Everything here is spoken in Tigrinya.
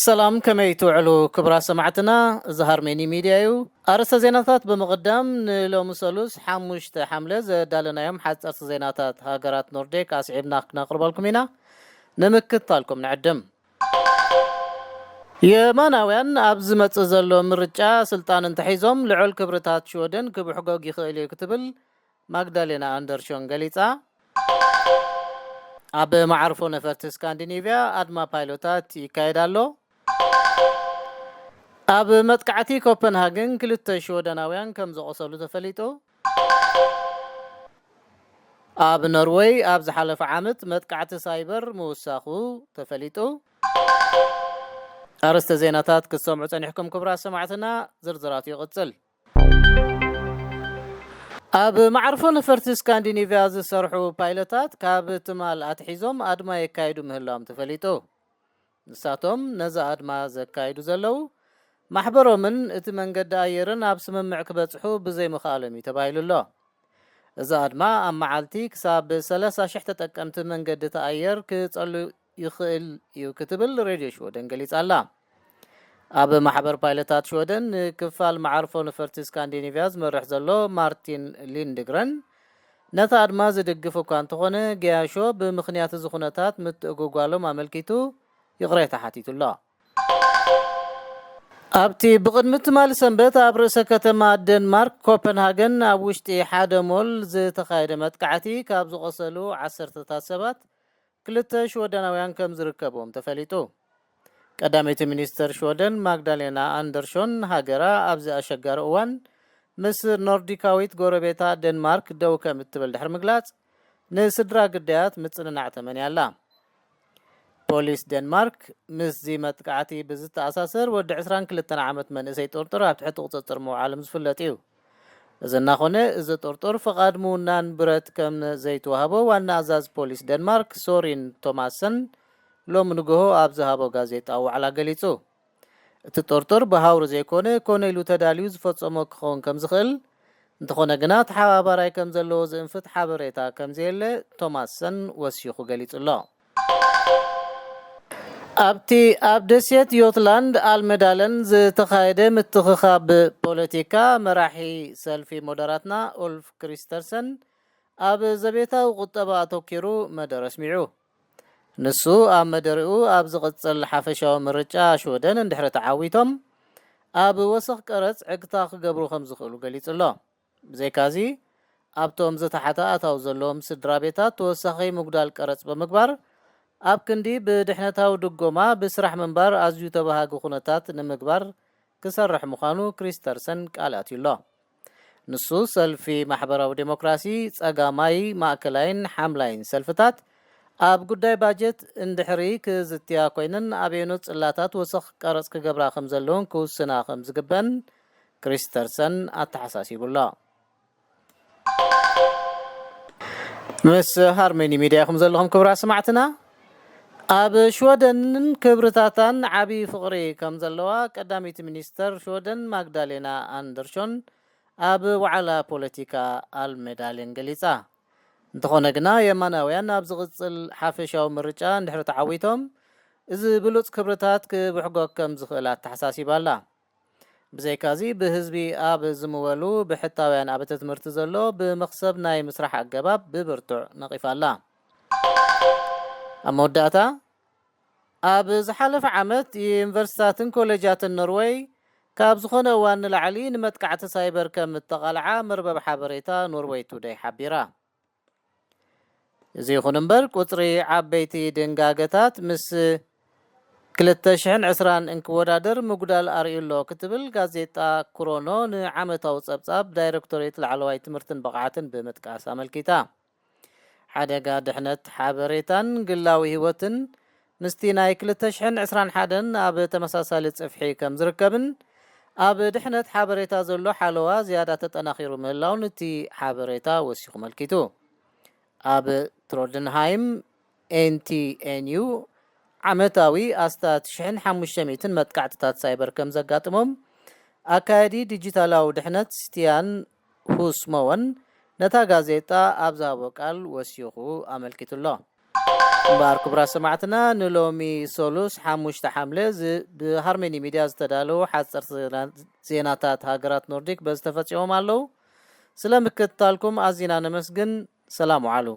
ሰላም፣ ከመይ ትውዕሉ ክቡራት ሰማዕትና? እዚ ሃርሜኒ ሚድያ እዩ። ኣርእስተ ዜናታት ብምቕዳም፣ ንሎሚ ሰሉስ ሓሙሽተ ሓምለ ዘዳለናዮም ሓፀርቲ ዜናታት ሃገራት ኖርዴክ ኣስዒብና ክነቕርበልኩም ኢና። ንምክትታልኩም ንዕድም። የማናውያን ኣብ ዝመጽእ ዘሎ ምርጫ ስልጣን እንተሒዞም፣ ልዑል ክብርታት ሽወደን ክብሕጎግ ይኽእል እዩ ክትብል ማግዳሌና ኣንደርሾን ገሊጻ። ኣብ መዓርፎ ነፈርቲ ስካንዲኔቭያ ኣድማ ፓይሎታት ይካየድ ኣሎ። ኣብ መጥቃዕቲ ኮፐንሃገን ክልተ ሽወደናውያን ከም ዝቖሰሉ ተፈሊጡ። ኣብ ኖርወይ ኣብ ዝሓለፈ ዓመት መጥቃዕቲ ሳይበር ምውሳኹ ተፈሊጡ። ኣርእስተ ዜናታት ክትሰምዑ ጸኒሕኩም ክቡራት ሰማዕትና፣ ዝርዝራቱ ይቕጽል። ኣብ መዓርፎ ነፈርቲ ስካንዲኔቭያ ዝሰርሑ ፓይለታት ካብ ትማል ኣትሒዞም ኣድማ የካይዱ ምህላዎም ተፈሊጡ። ንሳቶም ነዚ ኣድማ ዘካይዱ ዘለዉ፣ ማሕበሮምን እቲ መንገዲ ኣየርን ኣብ ስምምዕ ክበጽሑ ብዘይምኽኣሎም እዩ ተባሂሉ ኣሎ። እዚ ኣድማ ኣብ መዓልቲ ክሳብ ሰላሳ ሽሕ ተጠቀምቲ መንገዲ እቲ ኣየር ክጸሉ ይኽእል እዩ ክትብል ሬድዮ ሽወደን ገሊጻ ኣላ። ኣብ ማሕበር ፓይለታት ሽወደን ንክፋል መዓርፎ ነፈርቲ ስካንዲኔቭያ ዝመርሕ ዘሎ ማርቲን ሊንድግረን፣ ነቲ ኣድማ ዝድግፍ እኳ እንተኾነ፣ ገያሾ ብምኽንያት እዚ ኩነታት ምትእጉጓሎም ኣመልኪቱ ይቕሬታ ሓቲቱ ኣሎ። ኣብቲ ብቕድሚ ትማሊ ሰንበት ኣብ ርእሰ ከተማ ደንማርክ ኮፐንሃገን ኣብ ውሽጢ ሓደ ሞል ዝተኻየደ መጥቃዕቲ ካብ ዝቖሰሉ ዓሰርተታት ሰባት ክልተ ሽወደናውያን ከም ዝርከብዎም ተፈሊጡ። ቀዳመይቲ ሚኒስተር ሽወደን ማግዳሌና ኣንደርሾን፣ ሃገራ ኣብዚ ኣሸጋሪ እዋን ምስ ኖርዲካዊት ጎረቤታ ደንማርክ ደው ከም እትብል ድሕሪ ምግላጽ፣ ንስድራ ግዳያት ምጽንናዕ ተመንያ ኣላ። ፖሊስ ደንማርክ ምስዚ መጥቃዕቲ ብዝተኣሳሰር ወዲ ዕስራን ክልተን ዓመት መንእሰይ ጥርጡር ኣብ ትሕቲ ቁጽጽር ምውዓሎም ዝፍለጥ እዩ። እዚ እናኾነ፣ እዚ ጥርጡር ፍቓድ ምውናን ብረት ከም ዘይተዋህቦ ዋና ኣዛዚ ፖሊስ ደንማርክ ሶሪን ቶማሰን ሎሚ ንግሆ ኣብ ዝሃቦ ጋዜጣዊ ዋዕላ ገሊጹ። እቲ ጥርጡር ብሃውሪ ዘይኮነ፣ ኮነ ኢሉ ተዳልዩ ዝፈጸሞ ክኸውን ከም ዝኽእል፣ እንተኾነ ግና ተሓባባራይ ከም ዘለዎ ዝእንፍት ሓበሬታ ከም ዘየለ ቶማሰን ወሲኹ ገሊጹ ኣሎ። ኣብቲ ኣብ ደሴት ዮትላንድ ኣልመዳለን ዝተኻየደ ምትኽኻብ ፖለቲካ፣ መራሒ ሰልፊ ሞደራትና ኡልፍ ክሪስተርሰን ኣብ ዘቤታዊ ቁጠባ ኣተኲሩ መደረ ኣስሚዑ። ንሱ ኣብ መደርኡ፣ ኣብ ዝቕጽል ሓፈሻዊ ምርጫ ሽወደን እንድሕሪ ተዓዊቶም፣ ኣብ ወሰኽ ቀረጽ ዕግታ ክገብሩ ከም ዝኽእሉ ገሊጹ ኣሎ። ብዘይካዚ፣ ኣብቶም ዝተሓተ ኣታዊ ዘለዎም ስድራ ቤታት ተወሳኺ ምጉዳል ቀረጽ ብምግባር፣ ኣብ ክንዲ ብድሕነታዊ ድጎማ ብስራሕ ምንባር ኣዝዩ ተባሃጊ ኩነታት ንምግባር ክሰርሕ ምዃኑ ክሪስተርሰን ቃል ኣትዩ ኣሎ። ንሱ፣ ሰልፊ ማሕበራዊ ዴሞክራሲ፣ ጸጋማይ፣ ማእከላይን ሓምላይን ሰልፍታት ኣብ ጉዳይ ባጀት እንድሕሪ ክዝትያ ኮይነን፣ ኣበየኖት ጽላታት ወሰኽ ቀረጽ ክገብራ ከም ዘለውን ክውስና ከም ዝግበን ክሪስተርሰን ኣተሓሳሲቡ ኣሎ። ምስ ሃርሜኒ ሚድያ ኢኹም ዘለኹም ክቡራት ሰማዕትና። ኣብ ሽወደንን ክብርታታን ዓብዪ ፍቕሪ ከም ዘለዋ ቀዳመይቲ ሚኒስተር ሽወደን ማግዳሌና ኣንደርሾን ኣብ ዋዕላ ፖለቲካ ኣልሜዳሌን ገሊጻ። እንተኾነ ግና፣ የማናውያን ኣብ ዝቕጽል ሓፈሻዊ ምርጫ እንድሕሪ ተዓዊቶም፣ እዚ ብሉጽ ክብርታት ክብሕጎ ከም ዝኽእል ኣተሓሳሲባ ኣላ። ብዘይካዚ፣ ብህዝቢ ኣብ ዝምወሉ ብሕታውያን ኣብያተ ትምህርቲ ዘሎ ብመኽሰብ ናይ ምስራሕ ኣገባብ ብብርቱዕ ነቒፋ ኣላ። ኣብ መወዳእታ፣ ኣብ ዝሓለፈ ዓመት፣ ዩኒቨርሲታትን ኮሌጃትን ኖርወይ ካብ ዝኾነ እዋን ንላዕሊ ንመጥቃዕቲ ሳይበር ከም እተቓልዓ መርበብ ሓበሬታ ኖርወይ ቱደይ ሓቢራ። እዚ ይኹን እምበር፣ ቁጽሪ ዓበይቲ ድንጋገታት ምስ ክልተ ሽሕን ዕስራን እንክወዳደር ምጉዳል ኣርእዩ ኣሎ ክትብል ጋዜጣ ክሮኖ ንዓመታዊ ጸብጻብ ዳይሬክቶሬት ላዕለዋይ ትምህርትን ብቕዓትን ብምጥቃስ ኣመልኪታ። ሓደጋ ድሕነት ሓበሬታን ግላዊ ህይወትን ምስቲ ናይ ክልተ ሽሕን ዕስራን ሓደን ኣብ ተመሳሳሊ ጽፍሒ ከም ዝርከብን፣ ኣብ ድሕነት ሓበሬታ ዘሎ ሓለዋ ዝያዳ ተጠናኺሩ ምህላውን እቲ ሓበሬታ ወሲኹ መልኪቱ። ኣብ ትሮድንሃይም፣ ኤን ቲ ኤን ዩ፣ ዓመታዊ ኣስታት ሽሕን ሓሙሽተ ሚእትን መጥቃዕትታት ሳይበር ከም ዘጋጥሞም፣ ኣካያዲ ዲጂታላዊ ድሕነት ስቲያን ሁስሞወን ነታ ጋዜጣ ኣብ ዝሃቦ ቃል ወሲኹ ኣመልኪቱ ኣሎ። እምበኣር ክቡራት ሰማዕትና፣ ንሎሚ ሰሉስ ሓሙሽተ ሓምለ ዝ-፣ ብሃርመኒ ሚድያ ዝተዳለዉ ሓፀርቲ ዜና-፣ ዜናታት ሃገራት ኖርዲክ በዚ ተፈፂሞም ኣለዉ። ስለ ምክትታልኩም ኣዚና ነመስግን። ሰላም ውዓሉ።